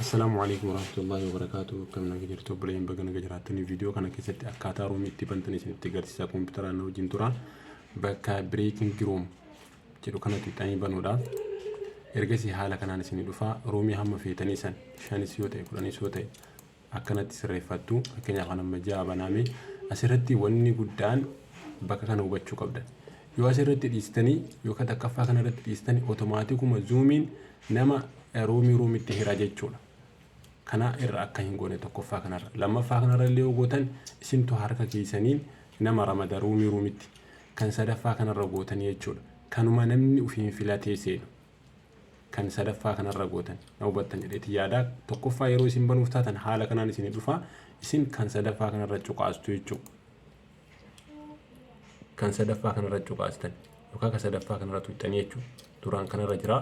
Assalaamu alaikum warahmatullahi wabarakatuh. Akkam naga jirtu obboleeyyan? Baga naga jiraattanii. Viidiyoo kana keessatti akkaataa roomii itti bantan isinitti agarsiisa. Kompiitaraan na wajjin tura. Bakka breaking room jedhu kana tuqxanii banuudhaaf, ergasii haala kanaan isinii dhufa. Roomii hamma feetanii san, shanis yoo ta'e, 10s yoo ta'e, akkanatti sirreeffattu. Fakkeenyaaf kan amma ja'a banaame. Asirratti wanni guddaan bakka kana hubachuu qabdan, yoo asirratti dhiistanii yookaan takkaffaa kana irratti dhiistanii, otomaatikuma Zoomiin nama roomii roomitti hira jechuudha. Kana irra akka hin goone tokkoffaa kanarra. Lammaffaa kanarra illee yoo gootan, isintu harka keessaniin nama ramada roomii roomitti. Kan sadaffaa kanarra gootanii jechuudha. Kanuma namni ofiin filatee seenu. Kan sadaffaa kanarra gootan na hubattan jedheeti yaada. Tokkoffaa yeroo isin banuuf taatan haala kanaan isin dhufa. Isin kan sadaffaa kanarra cuqaastu jechuudha. Kan sadaffaa kanarra cuqaastan yookaan kan sadaffaa kanarra tuqxanii jechuudha. Duraan kanarra jira.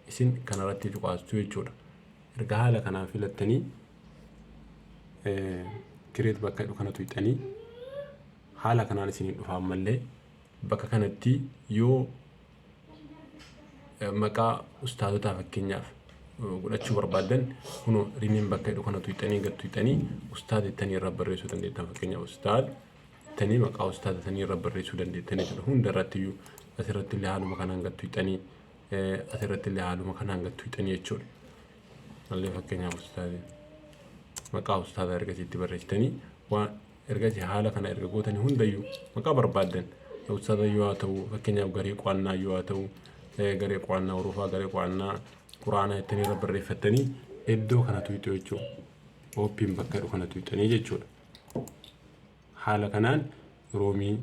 Isin kanarratti cuqaastu jechuudha. Erga haala kanaan filattanii, create bakka jedhu kana tuqxanii, haala kanaan isin dhufa. Ammallee bakka kanatti yoo maqaa ustaazotaa fakkeenyaaf godhachuu barbaaddan, kunoo rename bakka jedhu kana tuqxanii, gad tuqxanii, ustaaz jettanii irra barreessuu dandeettan. Fakkeenyaaf ustaaz jettanii maqaa ustaaz jettanii irra barreessuu dandeettan jechuudha. Hunda irratti iyyuu asirratti illee haaluma kanaan gad tuqxanii, asirratti illee haaluma kanaan gad tuqxanii jechuudha. Mallee fakkeenyaaf ustaaz, maqaa ustaazaa ergasiitti barreessitanii, waan ergasii haala kana erga gootanii, hundayyuu maqaa barbaaddan, ustaaza yoo haa ta'u, fakkeenyaaf garee qo'annaa yoo haa ta'u, garee qo'annaa Orofaa, garee qo'annaa Quraanaa jettanii irra barreeffattanii, iddoo kana tuqxu jechuudha. Open bakka jedhu kana tuqxanii jechuudha. Haala kanaan roomii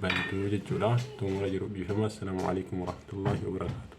bantuu jechuudha. Xumura jiru, dhiifama. Assalaamu alaikum warahmatullahi wabarakaatu.